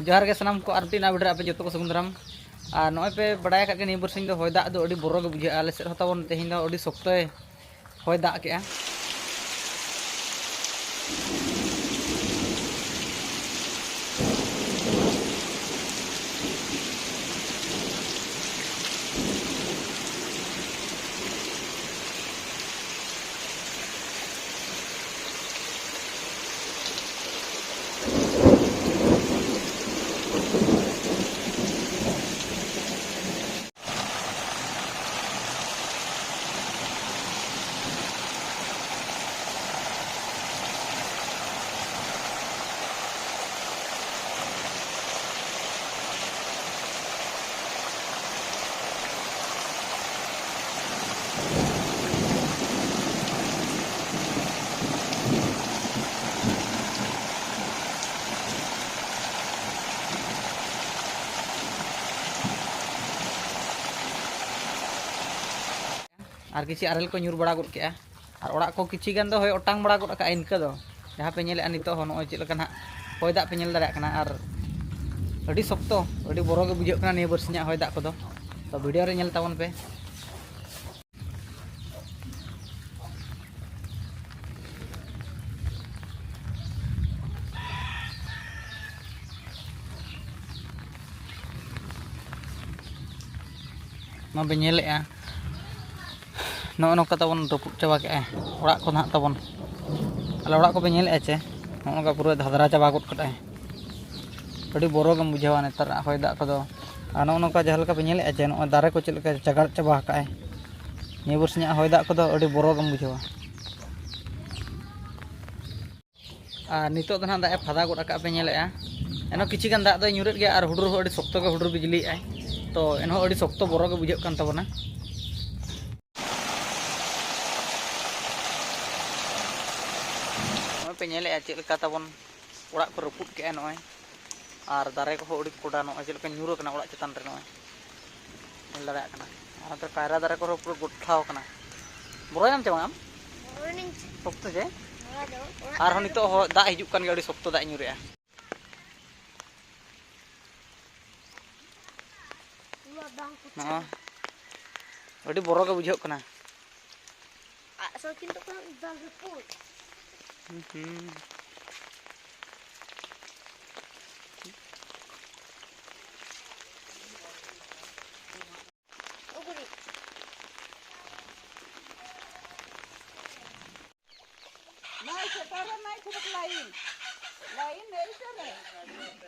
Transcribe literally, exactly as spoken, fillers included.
ᱡᱚᱦᱟᱨ ᱜᱮ ᱥᱟᱱᱟᱢ ᱠᱚ, ᱟᱨ ᱢᱤᱫᱴᱤᱡ ᱱᱟᱣᱟ ᱵᱷᱤᱰᱤᱭᱳ ᱨᱮ ᱟᱯᱮ ᱡᱚᱛᱚ ᱠᱚ ᱥᱟᱹᱜᱩᱱ ᱫᱟᱨᱟᱢ᱾ ᱟᱨ ᱱᱚᱜᱼᱚᱭ ᱯᱮ ᱵᱟᱲᱟᱭ ᱟᱠᱟᱫ ᱜᱮ, ᱱᱤᱭᱟᱹ ᱵᱟᱨᱥᱤᱧ ᱫᱚ ᱦᱚᱭ ᱫᱟᱜ ᱫᱚ ᱟᱹᱰᱤ ᱵᱚᱨᱚ ᱜᱮ ᱵᱩᱡᱷᱟᱹᱜᱼᱟ᱾ ᱟᱞᱮ ᱥᱮᱫ ᱦᱚᱸ ᱛᱟᱵᱚᱱ ᱛᱮᱦᱮᱧ ᱫᱚ ᱟᱹᱰᱤ ᱥᱚᱠᱛᱚᱭ ᱦᱚᱭ ᱫᱟᱜ ᱠᱮᱜᱼᱟ᱾ ᱟᱨ ᱠᱤᱪᱷᱤ ᱟᱨᱮᱞ ᱠᱚ ᱧᱩᱨ ᱵᱟᱲᱟ ᱜᱚᱫ ᱠᱮᱜᱼᱟ᱾ ᱟᱨ ᱚᱲᱟᱜ ᱠᱚ ᱠᱤᱪᱷᱤ ᱜᱟᱱ ᱫᱚ ᱦᱚᱭ ᱚᱴᱟᱝ ᱵᱟᱲᱟ ᱜᱚᱫ ᱠᱟᱜᱼᱟ ᱤᱱᱠᱟᱹ ᱫᱚ᱾ ᱡᱟᱦᱟᱸ ᱯᱮ ᱧᱮᱞᱮᱫᱼᱟ ᱱᱤᱛᱚᱜ ᱦᱚᱸ, ᱱᱚᱜᱼᱚᱭ ᱪᱮᱫ ᱞᱮᱠᱟ ᱱᱟᱦᱟᱜ ᱦᱚᱭ ᱫᱟᱜ ᱯᱮ ᱧᱮᱞ ᱫᱟᱲᱮᱭᱟᱜ ᱠᱟᱱᱟ᱾ ᱟᱨ ᱟᱹᱰᱤ ᱥᱚᱠᱛᱚ, ᱟᱹᱰᱤ ᱵᱚᱨᱚ ᱜᱮ ᱵᱩᱡᱷᱟᱹᱜ ᱠᱟᱱᱟ ᱱᱤᱭᱟᱹ ᱵᱟᱨᱥᱤᱧᱟᱜ ᱦᱚᱭ ᱫᱟᱜ ᱠᱚᱫᱚ᱾ ᱛᱚ, ᱵᱷᱤᱰᱤᱭᱳ ᱨᱮ ᱧᱮᱞ ᱛᱟᱵᱚᱱ ᱯᱮ᱾ ᱢᱟᱵᱮ ᱧᱮᱞᱮᱫᱼᱟ, ᱱᱚᱜᱼᱚ ᱱᱚᱝᱠᱟ ᱛᱟᱵᱚᱱ ᱨᱟᱹᱯᱩᱫ ᱪᱟᱵᱟ ᱠᱮᱜᱼᱟᱭ ᱚᱲᱟᱜ ᱠᱚ ᱱᱟᱦᱟᱜ ᱛᱟᱵᱚᱱ᱾ ᱟᱞᱮ ᱚᱲᱟᱜ ᱠᱚᱯᱮ ᱧᱮᱞᱮᱫᱼᱟ ᱪᱮ? ᱱᱚᱜᱼᱚ ᱱᱚᱝᱠᱟ ᱯᱩᱨᱟᱹ ᱫᱷᱟᱫᱽᱨᱟ ᱪᱟᱵᱟ ᱜᱚᱫ ᱠᱟᱜᱼᱟᱭ᱾ ᱟᱹᱰᱤ ᱵᱚᱨᱚ ᱜᱮᱢ ᱵᱩᱡᱷᱟᱹᱣᱟ ᱱᱮᱛᱟᱨᱟᱜ ᱦᱚᱭ ᱫᱟᱜ ᱠᱚᱫᱚ᱾ ᱟᱨ ᱱᱚᱜᱼᱚ ᱱᱚᱝᱠᱟ ᱡᱟᱦᱟᱸ ᱞᱮᱠᱟ ᱯᱮ ᱧᱮᱞᱮᱫᱼᱟ ᱪᱮ, ᱱᱚᱜᱼᱚᱭ ᱫᱟᱨᱮ ᱠᱚ ᱪᱮᱫ ᱞᱮᱠᱟ ᱪᱟᱜᱟᱲ ᱪᱟᱵᱟ ᱟᱠᱟᱜᱼᱟᱭ᱾ ᱱᱤᱭᱟᱹ ᱵᱟᱨᱥᱤᱧᱟᱜ ᱦᱚᱭ ᱫᱟᱜ ᱠᱚᱫᱚ ᱟᱹᱰᱤ ᱵᱚᱨᱚ ᱜᱮᱢ ᱵᱩᱡᱷᱟᱹᱣᱟ᱾ ᱟᱨ ᱱᱤᱛᱚᱜ ᱫᱚ ᱱᱟᱦᱟᱜ ᱫᱟᱜ ᱮ ᱯᱷᱟᱫᱟ ᱜᱚᱫ ᱟᱠᱟᱫ ᱯᱮ ᱧᱮᱞᱮᱫᱼᱟ᱾ ᱮᱱᱦᱚᱸ ᱠᱤᱪᱷᱤ ᱜᱟᱱ ᱫᱟᱜ ᱫᱚᱭ ᱧᱩᱨᱮᱫ ᱜᱮᱭᱟ ᱟᱨ ᱦᱩᱰᱩᱨ ᱦᱚᱸ ᱟᱹᱰᱤ ᱥᱚᱠᱛᱚ ᱜᱮ ᱦᱩᱰᱩᱨ ᱵᱤᱡᱽᱞᱤᱭᱮᱫᱼᱟᱭ᱾ ᱛᱚ, ᱮᱱᱦᱚᱸ ᱟᱹᱰᱤ ᱥᱚᱠᱛᱚ ᱵᱚᱨᱚ ᱜᱮ ᱵᱩᱡᱷᱟᱹᱜ ᱠᱟᱱ ᱛᱟᱵᱚᱱᱟ᱾ ᱱᱚᱜᱼᱚᱭ ᱯᱮ ᱧᱮᱞᱮᱫᱼᱟ ᱪᱮᱫ ᱞᱮᱠᱟ ᱛᱟᱵᱚᱱ ᱚᱲᱟᱜ ᱠᱚ ᱨᱟᱹᱯᱩᱫ ᱠᱮᱜᱼᱟ ᱱᱚᱜᱼᱚᱭ᱾ ᱟᱨ ᱫᱟᱨᱮ ᱠᱚᱦᱚᱸ ᱟᱹᱰᱤ ᱠᱚᱰᱟ ᱱᱚᱜᱼᱚᱭ ᱪᱮᱫ ᱞᱮᱠᱟ ᱧᱩᱨ ᱟᱠᱟᱱᱟ ᱚᱲᱟᱜ ᱪᱮᱛᱟᱱ ᱨᱮ ᱱᱚᱜᱼᱚᱭ᱾ ᱧᱮᱞ ᱫᱟᱲᱮᱭᱟᱜ ᱠᱟᱱᱟ᱾ ᱟᱨ ᱱᱚᱛᱮ ᱠᱟᱭᱨᱟ ᱫᱟᱨᱮ ᱠᱚᱨᱮ ᱯᱩᱨᱟᱹ ᱜᱚᱴᱷᱟᱣ ᱠᱟᱱᱟ᱾ ᱵᱚᱨᱚᱭᱮᱱᱟᱢ ᱪᱮ ᱵᱟᱝ ᱟᱢ? ᱵᱚᱨᱚᱭᱮᱱᱟᱹᱧ ᱪᱮ? ᱥᱚᱠᱛᱚ ᱪᱮ? ᱱᱚᱣᱟ ᱫᱚ ᱚᱲᱟᱜ ᱟᱨᱦᱚᱸ ᱨᱮ ᱱᱤᱛᱚᱜ ᱦᱚᱸ ᱫᱟᱜ ᱦᱤᱡᱩᱜ ᱠᱟᱱ ᱜᱮᱭᱟ, ᱟᱹᱰᱤ ᱥᱚᱠᱛᱚ ᱫᱟᱜ ᱮ ᱧᱩᱨᱮᱜᱼᱟ᱾ ᱵᱟᱝ ᱠᱚ ᱱᱚᱣᱟ ᱟᱹᱰᱤ ᱵᱚᱨᱚ ᱜᱮ ᱵᱩᱡᱷᱟᱹᱜ ᱠᱟᱱᱟ᱾ ᱟᱜ ᱥᱟᱨ ᱠᱤᱱ ᱛᱚᱠᱷᱚᱱ ᱫᱟᱞ ᱨᱟᱹᱯᱩᱫ᱾ ᱦᱩᱸ, ᱦᱩᱸ᱾ ᱩᱜᱽᱨᱤ᱾ ᱱᱟᱭ ᱥᱮᱴᱮᱨ ᱨᱮ, ᱱᱟᱭ ᱥᱮᱴᱮᱨ ᱞᱟᱭᱤᱱ᱾ ᱞᱟᱭᱤᱱ ᱱᱟᱭ ᱥᱮᱴᱮᱨ ᱨᱮ᱾